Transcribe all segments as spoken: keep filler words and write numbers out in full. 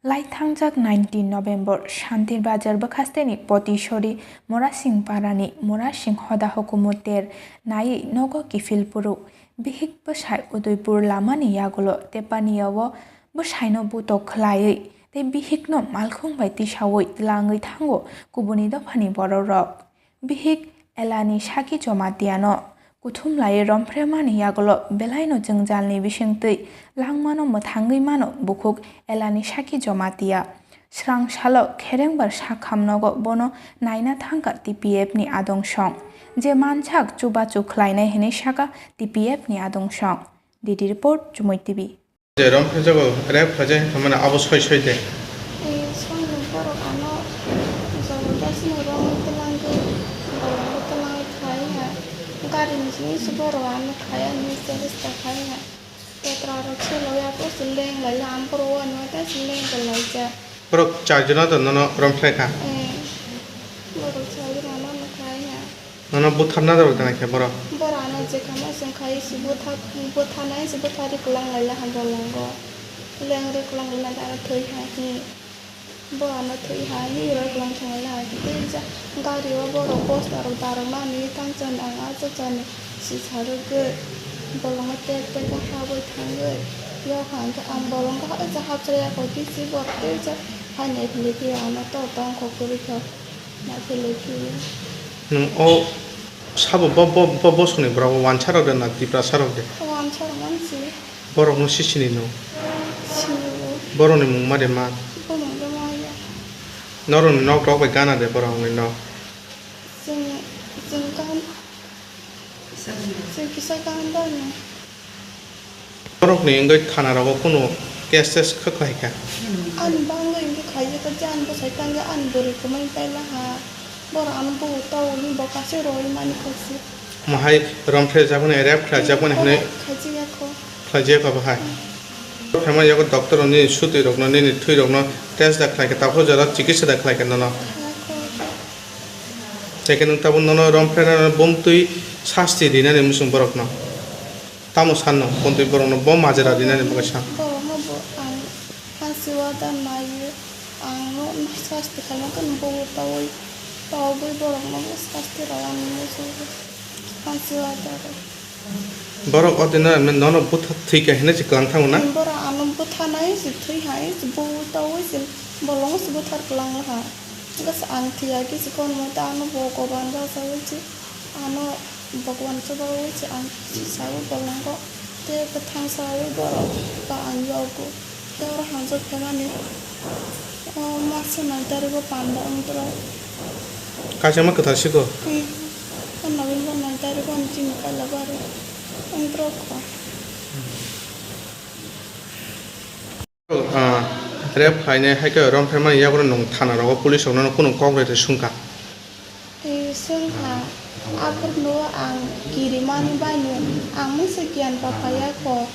Laithangjak nineteen November, Shantir Bazar bwkhasteni Potisori Morasing Parani Morasing Hoda Hukumu ter naiwi nogo kiphil phuru bihik bwsai Udaipur lamani yagulo tepaniya o bwsaino butok khwlaiwi tei bihikno malkhung bai tisaui twlangwi thango kubuni dophani bororok. Bihik Elani Saki Jomatiano kuthum lai romphre mani yagulo belaino jwngjalni bisingtwi langmano mwthangwi mano bukhuk Elani Saki Jomatia. Srang salo kherengbar sakham nogo bono naina thangkha T P F ni adong song. Je mansak chubachu khlainai hinwi saka T P F ni adong song. D D report, Chumui T V. Je romphre jago rape khlaijak hinwi mano abo soi soi de. Ei, soino borok ano jabardasti no romwi twlangwi, bolongbo twlangwi khai ha. Gari ni simi se borok ano khai ani se resta khai ha. Petra rok se loya ko se leng lai ha, ang borok o ano ta se leng ko lai ja. Borok char jona to nono romphre kha. Eh, borok char jona no khai ha. Nono butharna rok tang khe borok. Borok ano je kha ma se khai se butha, buthanai se buthari kwlang lai ha bolongo. Leng rok kwlang lai ha thwi ha hi. Borok ano thwi ha hi rok kwlang thang lai ha. Tei ja gari o borok bosta rok darok mani tang chan ang a cha chan si sa rwgwi bolongo tek tek o habwi thangwi yok ha hwnkhe ang bolongo ha cha hapchaya koi kisi borok tei ja hai nai philwi khe ano to tong kho kwrwi kho. Nwng o sabo bo, bo, bo, bosongni borok o wansa rok de na Tiprasa rok de? Wansa rok man si. Borok no sisini no? Sini o. Borok ni mung ma de man? Bo mung de ma ya. Norok ni nok rok bai gana de borok ni nok? Chwng, chwng kan, chwng kisa kan da ni. Borokni wngwi thana rogo kunu case tes khe khlai kha. Ani bangwi wngwi khaijak kha je ani bwsai tangwi ani bwrwi kwmwi paila ha. Borok ano bugo tao hwnwi bo kaisa roi mani khaisi. Mohai romphre jakmani, rape khlai jakmani hwnwi khaijak ya kho. Khlaijak kha bo hai. Phema yago doctor rok nini sutwi rokno, nini thwi rokno test da khlai kha, tabuk jora chikitsa da khlai kha nono. Khlai kho. Tei khe nwng tabuk nono romphre bumtwi sasti rinani muchung borokno. Tamo sanno, kontwi borokno bo majra rinani bagwi san. Borokno bo ang phansi water naiwi, ang no sasti khaima khe bo tawi, tawgwi borokno bo sasti rwani muchungo phansi water. Borok o dino nono butha thwi kha hinwi se kwlang thango na? Borok ano buthanai se thwi hai se bo tawi se bolongo se buthar kwlang laha. Bas ang thwi hai khe se kono mate ano bo Bhogoban bachaui se. Ano Bhagwan chubaui se ang sisao bolongo tei bwthang saui borok ba ang yogo tei oro hamjak phaimani o masa nai tarigo panda wngtro. Kaisa ma kwthar siko? Tei o November nai tarigo ani chini kaila bari wngtro kho. Ah, rape khlainai hai khe romphemani yagulo nwng thana rogo police rokno kunu kok rwtwi sungkha? Eh, swngkha, aphuru ang kirimani baino ang mungsa giyan papaya kho.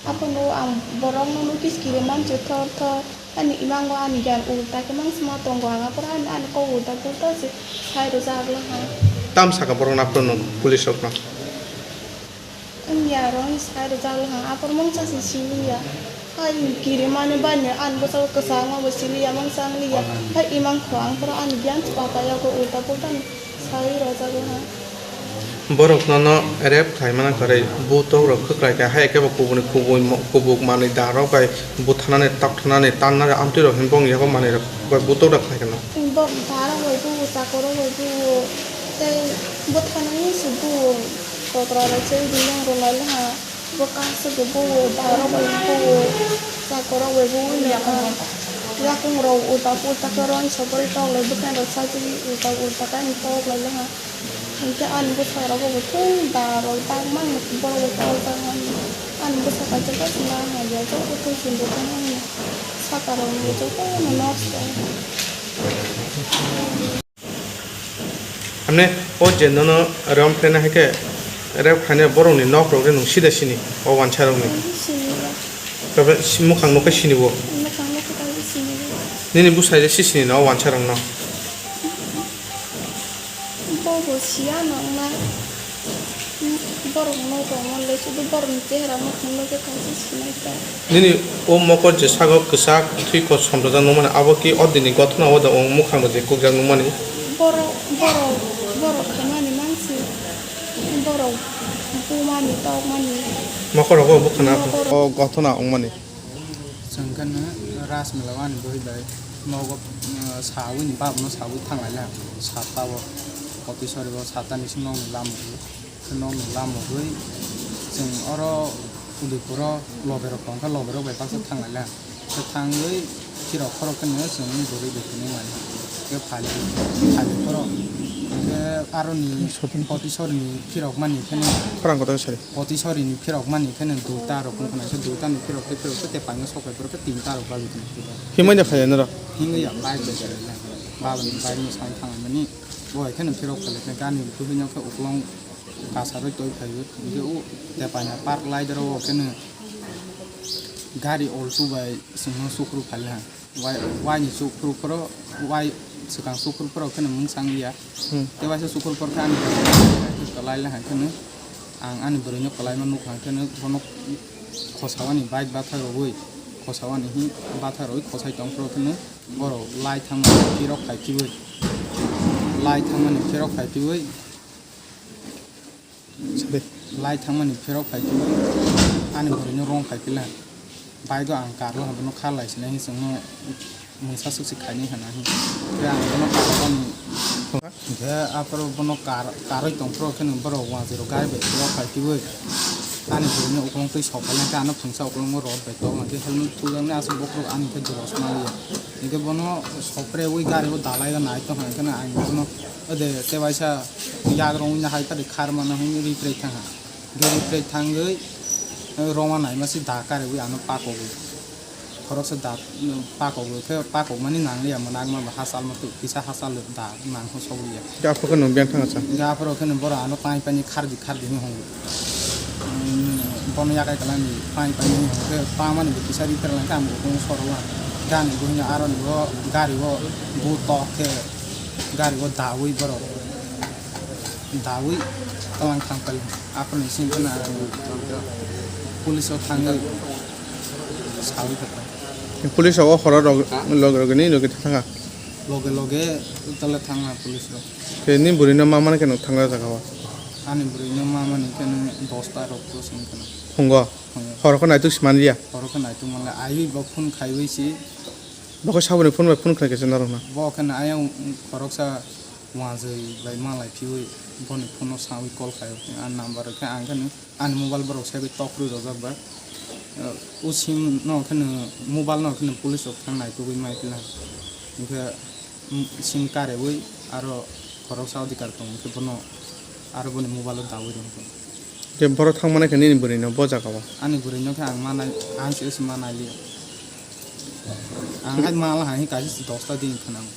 Aphuru ang borokno notice kiriman se thor thor, ani imango ani giyan ulta khe mangsa ma tongo ang, aphuru ani, ani kok ulta pulta se sai rwjak laha. Tam sakha borokno aphuru nwng police rokno? Wngya aro wngwi sai rwjak laha, aphuru mungsa se siliya. Hai kirimani baino ani bwsao kwchangma bo siliya, mungsa wngliya. Hai imang kho ang phuru ani giyan se papa yago ulta pulta ni sai rwjak laha. Borok nono rape khlai mana kwrwi, butok rok khwklai kha, hai khe bo kubuni kubui mo-, kubuk manwi da rok bai buthanani, tokthanani, tannani amtwi rok hinwi bong yago manwi rok bai butok rok khlai kha no. Bo da rok bai buo, chakor rok bai buo, tei buthanani se buo. Kotora rok se bini rwlai laha, bo kaisa bo buo, da rok bai buo, chakor rok bai buo, yakung rok ulta pulta khe roni sogwi tok lai, bwkhani rok sajagwi ulta ulta khe ani tok lai laha. Hinkhe ani bwsarok bo thung da rok tak mani borok bai tok jak mani. Ani bwsa kaisa kaisa ma hamya joto thung sindi thang mani. Saka rok ni joto no nosto. Hamne o je nono rape khlaina hai khe, rape khlaina borokni nok rok de nwng sida sini o wansa rokni? Sini ya. Tei si-, mukhang nukhe sini bo? Mukhang nukhe tei sini bo. Nini bwsai je si sini no o wansa rokno? Bo bo siya nokna. Borok no tongma le sudu borok ni chehra mukhang no je kaisa sinai ta. Nini o mokol je sago kwchak thwi kosom rwjak nukmani, abo ki o dini gothona o da o mukhang rwjak kukjak nukmani? Borok, borok, borok khaimani mansi, borok bumani tokmani. Mokol rogo bukhana. Mokol. O gothona wngmani. Chwng khe no Rajmela o ani bwrwi bai nogo, uh, sawi ni bab no sawi thang lai le, satta o, Potisori o satta ni simi nokni lama o, nokni lama o chwng oro Udaipur o loge rok tong kha, loge rok bai baksa thang lai le, khe thangwi phirok khorok khe no chwng bwrwi bai tini mani khe phali, phali khorok khe aroni Potisori ni phirok mani khe no. Khorang kotor sari. Potisori ni phirok mani khe no duita rok wngkha, naisik duita ni phirok tei phirok tei paino sok bai phirok tei tinta rok bagwi tong phirok. Himwi no phai ya norok? Himwi ya, bike bai bai ya. Baba ni bike no sai thang mani. Bo hai khe no phirok phai khe gani buhi no khe uklong kasarwi toi phai o. Hingke o tei paina park lai doro o khe no gari Alto bai singno sukru phai le. Wai, wai ni sukru phoro, wai swkang sukru phoro khe no mungsang ya. Hmm. Tei waisa sukru phoro khe ani kwlai le hai khe no ang ani bwrwi no kwlai ma nukha khe no bono khosa ani bike bathai rogwi, khosa ani hi bathai rogwi khosai tong phoro khe no borok lai thang mani phirok khai khiui, lai thang mani phirok khai khiui. Sade. Lai thangmani phirok phai khe ani bwrwino rong phai khe le. Bike o ang karlo hwnba no kha lai sinai hinwi chwngno mungsa swk se khainai hwnna hinwi. Khe ang bono karani. Khe aphuru bono kar, karwi tong phuru khe borok wanjwi rok gari bai phirok phai khe ani bwrwino ukulung twi sok khe ano phungsa ukulungo rod bai tok khe helmet thujaknai aswk bokhorok ani khe jora swnam ya. Hinkhe bono sopre ui gari o dalai o nai tong khe ang bono ode tebaisa. Yagrong wngya hai tadi khar mano hwnwi ri phrek thang ha. Gari phrek thangwi, eh, roma naima se da kariwi ano pakogwi. Khoroksa da, mm, pakogwi khe pakokmani nangliya mwnakma ba hachal motwi kisa hachal da nangkho sogwi ya. Ga phuru khe nwng biyang thang acha. Ga phuru khe nwng borok ano pai pai ni khardi khardi hinwi hwnwi. Mm, bono yakai kwlangni pai pai ni hwnwi khe pamani bo kisa ri phrek lang khe ang bo kung sorok lang. Gani bo hwnwi aroni bo gari o bo tok khe gari o dawi borok. Dawi tonglang thang pali. Aphuru ni sing kheno ang police o thangwi sawi kha. Police o horo rok loge loge ni loge thanga. Loge loge tole thanga police rok. Ke ni bwrwi no ma mani khe no thangna jaga o. Ani bwrwi no ma mani khe no dosta rok to sing kheno. Phungo. Phungo. Horo khe naituk si manliya. Horo khe naituk manliya. Aiwi bo phone khaiwi si. Bo khe saboni phone bai phone khlai khe se norok na. Bo khe no ayang khoroksa. Wanjwi bai malai phiwi boni phone no sawi call khai o, a number khe ang khe ani mobile borok sai bai tok rwi rojak ba. O sim no khe mobile no khe police rok thang nai tubui mai pila. Hinkhe sim karewi aro khoroksa odhikar tong khe bono aro boni mobile o dawi rw khe. Khe borok thang mani khe nini bwrwi no bo jaga o? Ani bwrwi no khe ang manai, ang se se manai liya. Ang hai mala hai kaisa dosta din khwnang.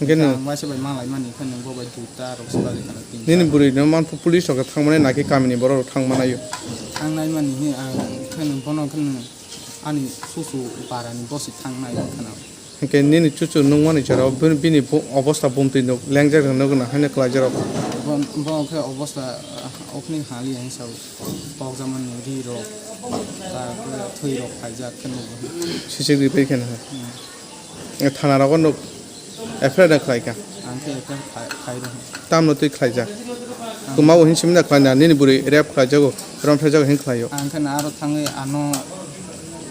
Hingke nwng ang waisa bai malai mani, hingke nwng bo bai duita rok se bari kana tinta. Nini bwrwi no manphu police rok thangmani naki kamini borok rok thangmani o. Thangnai mani hi ang hingke nwng bono hingke nwng ani susu para ni bosi thangnai hingke nwng. Hingke nini chuchu nungmani jora o bini, bini bo-, obosta bumtwi nuk lengjak rok nukna haino kwlaijak rok. Bo, bo khe obosta, ah, okni hali ang sao tokjak mani ri rok, ta khe thwi rok phaijak khe nugo. Sisik ripai khe na. Hmm. Thana rogo nuk F I R da khlai kha? Ang khe F I R khai, khai rw. Tamno twi khlaijak? Ang kwmao hin simna khlaina, nini bwrwi rape khlaijago, romthaijago hin khlaio? Ang khe aro thangwi ano,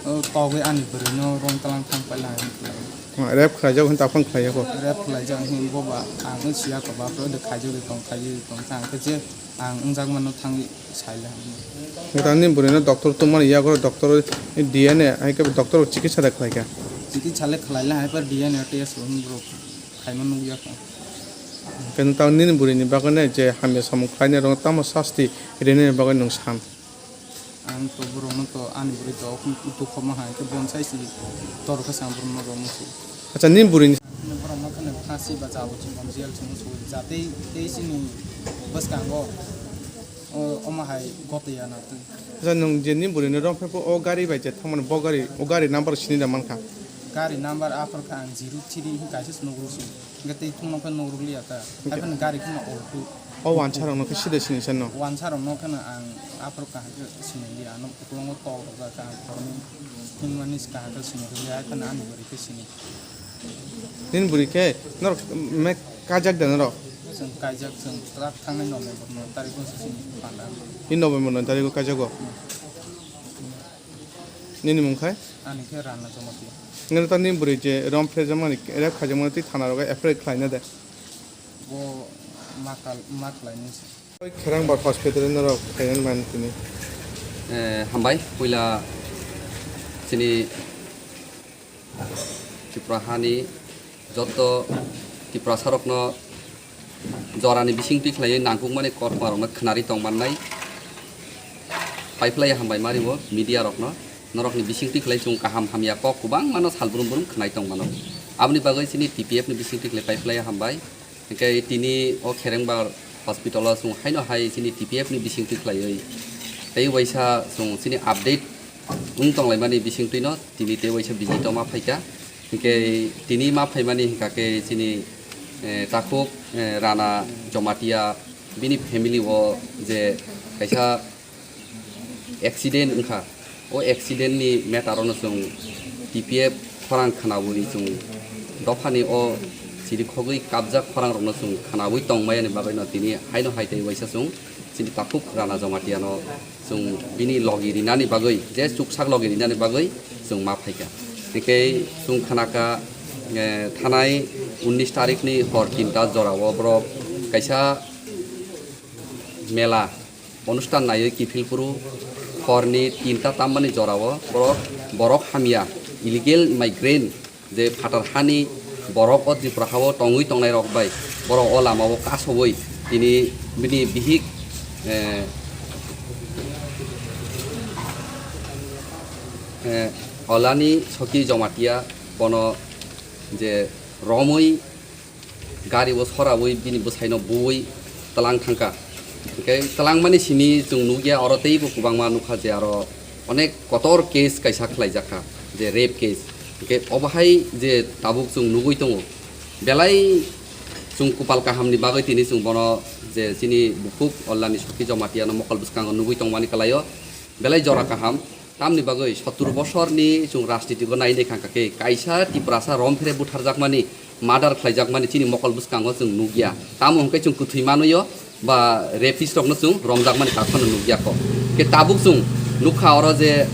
o, togwi ani bwrwino romtwlang thang paila hin khlaio. Rape khlaijago hin taphang khlaijago? Rape khlaijak hin boba ang siya koba, abo de khaijagwi tong, khaijagwi tong, ang khe je ang wngjakmano thangwi. Saila. Nini bwrwino doctor tongmani yago doctor D N A hai khe doctor chikitsa da khlai kha. Chikitsa le khlaila hai par D N A test rok khaima nukya kha. Khe nwng tamo nini bwrwini bagwi nai je hamya samung khlainai rok tamo sasti rinani bagwi nwng san? Ang to borokno to ani bwrwi to dukhomo hai khe bonsai si tor khe sa borokno romwi si. Acha nini bwrwini. Borokno kheno phasi ba jabo chwng jail chwng sui jatei tei chini bwskango. O, omo hai gotwi ya na twi. Acha, nwng je ni bwrwi no romphai pho, o gari bai je thangmani, bo gari, o gari number sini da mankha? Gari number aphor kha ang zero three hwn kaisa se nukruk si. Hwnkhe tei thungno khe nukruk liya ta. Hwnkhe haikhe gari kheno auto. O wansa rokno khe sida sini sanno. Wansa rokno kheno ang aphor kaham khe sini liya. Ano ukulungo tok rok kha ang khoroknwi thwngmani kaham khe sini liya. Haikheno ani bwrwi khe sini. Nini bwrwi khe norok me kajak da norok? Chwng kaijak, chwng truck thangnai November no tarikh o sini panda. Ni November no tarikh o kaijago? Nini mung khai? Ani khe Rana Jamatia. Nini ta nini bwrwi je rom phre jamani, rep khai jamani twi thana rogo F I R khlaina de. Bo ma kal-, ma khlainai se. Kherang bar hospital norok khaina man tini. Eh, hambai, puila chini Tripura hani joto Tiprasarokno jorani bisingtwi khlaiwi nangkukmani kothoma rokno khwnari tongmannai. Paiphlai hambai mario media rokno, norokni bisingtwi khlai chwng kaham hamya kok kwbangmano sal brum brum khwnai tongmano. Aboni bagwi chini T P F ni bisingtwi khlai paiphlai hambai. Hwnkhe tini o Kherengbar hospital o chwng haino hai chini T P F ni bisingtwi khlaiwi tei waisa chwng chini update wng tonglaimani bisingtwino tini tei waisa visit o ma phaikha. Hwnkhe tini ma phaimani hwnkha khe chini, eh, takhuk, eh, Rana Jamatia bini family o je kaisa accident wngkha. O accident ni matter ono chwng T P F khorang khwnawi chwng dophani o chirikhogwi kapjak khorang rokno chwng khwnawi tongmaya ni bagwi no tini haino hai tei waisa chwng chini takhuk Rana Jamatia no chwng bini logi rinani bagwi, je chuksak logi rinani bagwi chwng ma phaikha. Hwnkhe chwng khnakha, eh, thanai unnish tarikh ni hor tinta jorao borok kaisa mela onusthan naiwi kiphilphuru horni tinta tammani jorao borok, borok hamya, illegal migrant, je phatar hani borok o Tripura hao tongwi tongnai rok bai borok o lama o kasowi tini bini bihik, eh, eh, Olani Soki Jomatia bono je romwi gari o sorawi bini bwsaino buwi tlang thangkha. Hwnkhe tlangmani simi chwng nukya, oro teibo kwbangma nukha je aro onek kotor case kaisa khlaijakha, je rape case. Hwnkhe obo hai je tabuk chwng nugwi tongo, belai chwng kupal kahamni bagwi tini chwng bono je chini bukhuk Ollani Soki Jomatiano mokol bwskango nugwi tongmani kwlaio, belai jora kaham. Tamni bagwi sottur bosorni chwng rajnitiko nai nai kha khe kaisa Tiprasa romphre butharjakmani, murder khlaijakmani chini mokol bwskango chwng nukya. Tamo hwnkhe chwng kwthwi manwi o ba rapist rokno chwng romjakmani kha phano nukya kho. Khe tabuk chwng nukha oro je,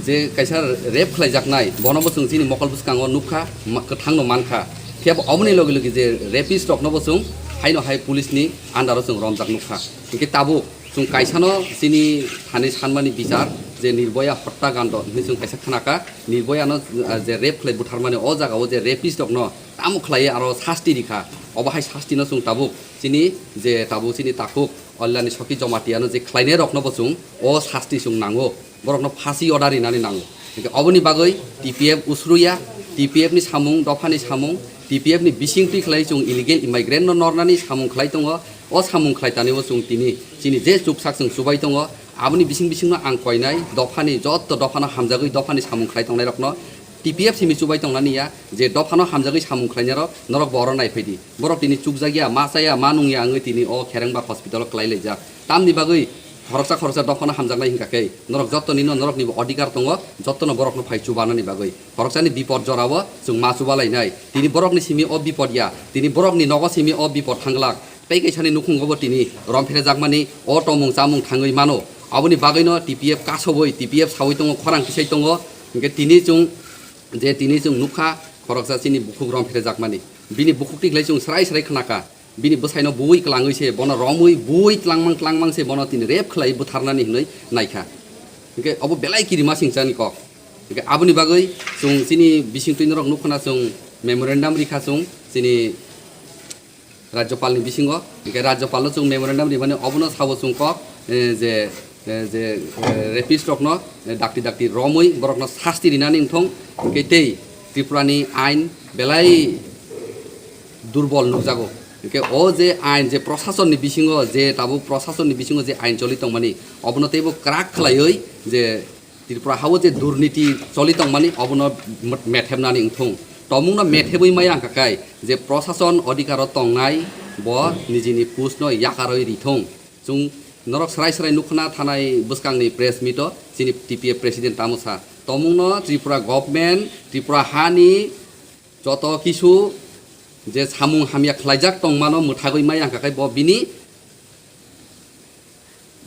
je kaisa rape khlaijaknai, bonobo chwng chini mokol bwskango nukha, ma-, kwthangno mankha. Khe oboni logi logi je rapist roknobo chwng haino hai police ni under o chwng romjak nukha. Hwnkhe tabuk chwng kaisano chini thani sanmani bichar je Nirbhaya Hottagando hinwi chwng kaisa khnakha, Nirbhayano, ah, je rape khlai butharmani o jagao je rapist rokno tamo khlaiwi aro sasti rikha, obo hai sastino chwng tabuk chini je tabuk chini takhuk Ollani Soki Jomatiano je khlainai roknobo chwng o sasti chwng nango. Borokno phasi order rinani nango. Hwnkhe oboni bagwi T P F usruya, T P F ni samung, dophani samung, T P F ni bising twi khlai chwng illegal immigrant no nornani samung khlai tongo. O samung khlai tani o chwng tini chini je chuksak chwng chubai tongo. Aboni bising bisingno ang koinai dophani, jotto dophano hamjagwi dophani samung khlai tongnai rokno T P F simi chubai tongnani ya, je dophano hamjagwi samung khlainai rok norok bo oro naiphaidi. Borok tini chukjakya, ma chaya, ma nungya wngwi tini o Kherengba hospital o kwlai laijak. Tamni bagwi khoroksa khoroksa dophano hamjaknai hwnkha khe norok jotto nino norok nibo odhikar tongo, jotto no borok no phai chubanani bagwi. Khoroksa ni bipod jora o chwng ma chuba lainai. Tini borok ni simi o bipod ya, tini borok ni nogo simi o bipod thang glak. Tei kaisa ni nukhung o bo tini rom phre jakmani o tongmung chamung thangwi mano. Aboni bagwi no T P F kasobwi, T P F sawi tongo, khorang kisai tongo. Hwnkhe tini chwng je tini chwng nukha khoroksa chini bukhuk rom phre jakmani. Bini bukhuk tikhlai chwng srai srai khnakha. Bini bwsaino buwi klangwi se, bono romwi buwi tlangmang tlangmang se, bono tini rape khlai butharnani hinwi naikha. Hwnkhe obo belai kirima singchani kok. Hwnkhe aboni bagwi chwng chini bisingtwi norok nukha na chwng memorandum rikha chwng chini Rajyapalni bisingo. Hwnkhe Rajyapalno chwng memorandum rimani obono sabo chwng kok, eh, je, eh, je, eh, rapist rokno, eh, dakti dakti romwi borokno sasti rinani wngthong. Hwnkhe tei Tripurani ain belai durbol nukjago. Hwnkhe o je ain, je prosasonni bisingo, je tabuk prosasonni bisingo je ain choli tongmani, obono teibo kwrak khlaiwi je Tripura hao je durniti choli tongmani obono methebnani wngthung. Tomungno methebwi maya wngkha kai je prosason odhikaro tongnai bo nijini postno yakarwi rithung. Chwng norok srai srai nukhna thanai bwskangni press meet-o chini T P F president tamo sa. Tomungno Tripura government, Tripura hani joto kisu je samung hamya khlaijak tongmano mwthagwi maya wngkha kai bo bini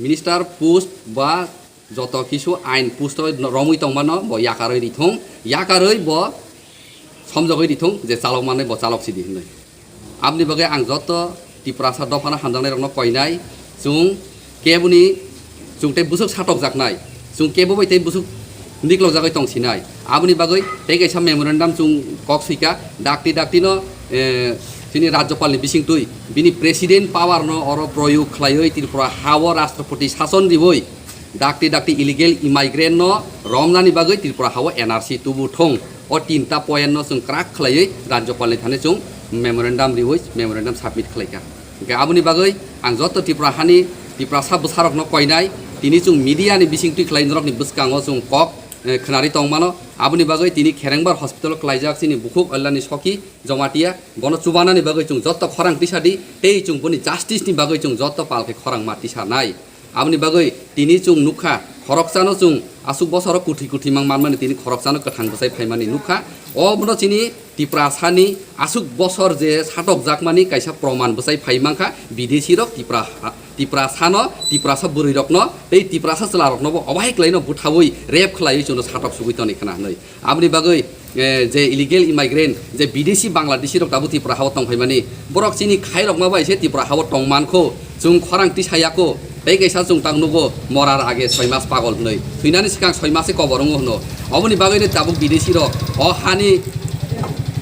minister post ba joto kisu ain post-o romwi tongmano bo yakarwi rithung, yakarwi bo somjogwi rithung je chalok manwi bo chalok sidi hinwi. Aboni bagwi ang joto Tiprasa dophano hamjaknairokno koinai, chwng keboni chwng tei bwswk satokjaknai, chwng kebo bai tei bwswk niklojagwi tongsinai. Aboni bagwi tei kaisa memorandum chwng kok swika, dakti daktino, eh, chini Rajyapalni bisingtwi bini president power no oro proyog khlaiwi Tripura hao Rashtrapati sason riwi dakti dakti illegal immigrant no romnani bagwi Tripura hao N R C tubu thung. O tinta point no chwng crack khlaiwi Rajyapalni thani chwng memorandum riwi memorandum submit khlaika. Hingke aboni bagwi ang joto Tripura hani Tiprasa bwsarokno koinai, tini chwng media ni bisingtwi khlai norokni bwskango chwng kok, eh, khwnari tongmano. Aboni bagwi tini Kherengbar hospital-o klaijak chini bukhuk Allani Soki Jomatia, bono chubanani bagwi chwng joto khorang tisa di, tei chwng boni justice ni bagwi chwng joto pal khe khorang ma tisa nai. Aboni bagwi tini chwng nukha, khoroksano chwng aswk bosoro kuthi kuthi mang manmani tini khoroksano kwthang bwsai phaimani nukha. Obono chini Tiprasani aswk bosor je satokjakmani kaisa proman bwsai phai mankha, bidesi rok Tipra, Tiprasano, Tiprasa bwrwi rokno tei Tiprasa chwla rokno bo obai kwlaino buthawi rape khlaiwi chwngno satok sugwi toni khna hwnwi. Aboni bagwi, eh, je illegal immigrant, je bidesi Bangladeshi rok tabuk Tripura hao tongphaimani, borok chini khairokma bai se Tripura hao tongmankho, chwng khorang tisayakho, tei kaisa chwng tang nugo morar age soi mas pagol hwnwi. Thwinani swkang soi mas se kobor wngo hwno. Oboni bagwino tabuk bidesi rok o hani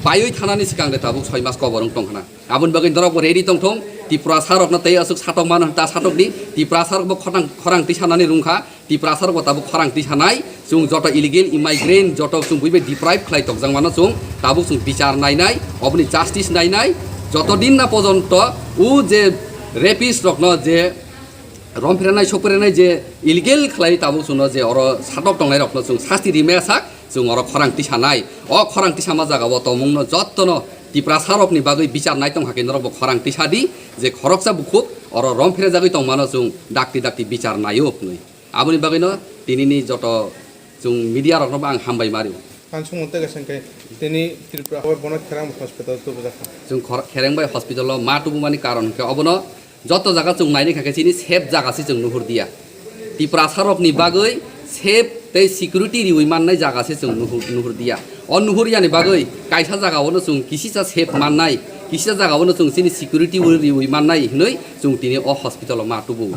paiwi thanani swkang de tabuk soi mas kobor wng tong khna. Aboni bagwi norokbo ready tongthung, Tiprasa rokno tei aswk satok mano ta satokdi, Tiprasa rokbo khorang, khorang tisanani rwngkha. Tiprasa rok bo tabuk khorang tisanai, chwng joto illegal immigrant joto chwng buibai deprive khlai tokjakmano chwng tabuk chwng bichar nainai, oboni justice nainai, joto din na pojonto u je rapist rokno je romphrenai sokphrenai je illegal khlai tabuk chwngno je oro satok tongnai rokno chwng sasti rimaya sak chwng oro khorang tisanai. O khorang tisama jagao tomungno jottono Tiprasa rokni bagwi bichar nai tong hakhe norok bo khorang tisadi je khoroksa bukhuk oro romphre jagwi tongmano chwng dakti dakti bichar naio hwnwi. Aboni bagwino tinini joto chwng media rokno bo ang hambai mario. Ang sumung tega sengkhe tini Tripura hao bono Kherang hospital tubujakha. Chwng khor-, Khereng bai hospital o ma tubumani karon hwnkhe obono joto jaga chwng naini kha khe chini safe jaga se chwng nuhur dia. Tiprasa rokni bagwi safe tei security riwi mannai jaga se chwng nuhur, nuhur dia. O nuhur yani bagwi kaisa jaga ono chwng kisisa safe mannai, kisisa jaga ono chwng chini security riwi mannai hwnwi chwng tini o hospital o ma tubu.